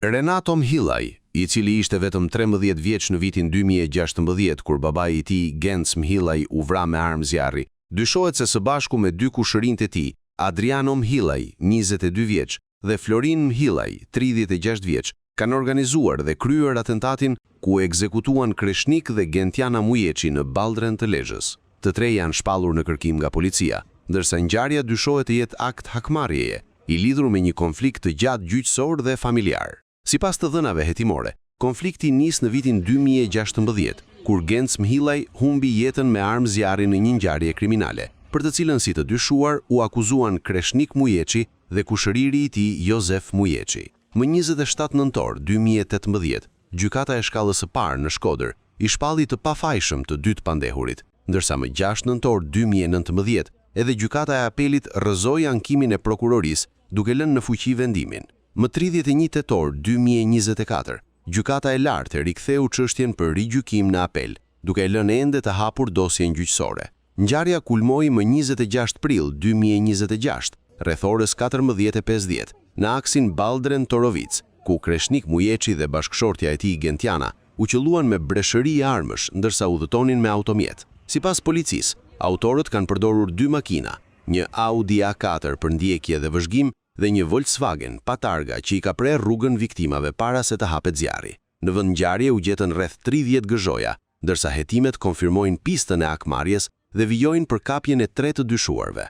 Renato Mhillaj, i cili ishte vetëm 13 vjeç në vitin 2016 kur babai i tij, Genc Mhillaj, u vra me armë zjarri, dyshohet se së bashku me dy kushërinjtë e tij, Adriano Mhillaj, 22 vjeç, dhe Florin Mhillaj, 36 vjeç, kanë organizuar dhe kryer atentatin ku u ekzekutuan Kreshnik dhe Gentiana Mujeçi në Balldren të Lezhës. Të tre janë shpallur në kërkim nga policia, ndërsa ngjarja dyshohet të jetë akt hakmarrjeje, i lidhur me një konflikt të gjatë gjyqësor dhe familjar. Sipas të dhënave hetimore, konflikti nis në vitin 2016, kur Genc Mhillaj humbi jetën me armë zjarri në një ngjarje kriminale, për të cilën si të dyshuar u akuzuan Kreshnik Mujeçi dhe kushëriri i tij Jozef Mujeçi. Më 27 nëntor 2018, Gjykata e Shkallës së Parë në Shkodër i shpalli të pafajshëm të dy të pandehurit, ndërsa më 6 nëntor 2019 edhe Gjykata e Apelit rrëzoi ankimin e prokurorisë duke lënë në fuqi vendimin. Më 31 tetor 2024, Gjykata e Lartë e riktheu çështjen për rigjykim në apel, duke e lënë ende të hapur dosjen gjyqësore. Ngjarja kulmoi më 26 prill 2026, rreth orës 14:50, në aksin Balldren-Torovicë, ku Kreshnik Mujeçi dhe bashkëshortja e tij Gentiana u qëlluan me breshëri armësh ndërsa udhëtonin me automjet. Sipas policisë, autorët kanë përdorur dy makina, një Audi A4 për ndjekje dhe vëzhgim dhe një Volkswagen pa targa që i ka prerë rrugën viktimave para se të hapet zjarri. Në vendngjarje u gjetën rreth 30 gëzhoja, ndërsa hetimet konfirmojnë pistën e hakmarrjes dhe vijojnë për kapjen e tre të dyshuarve.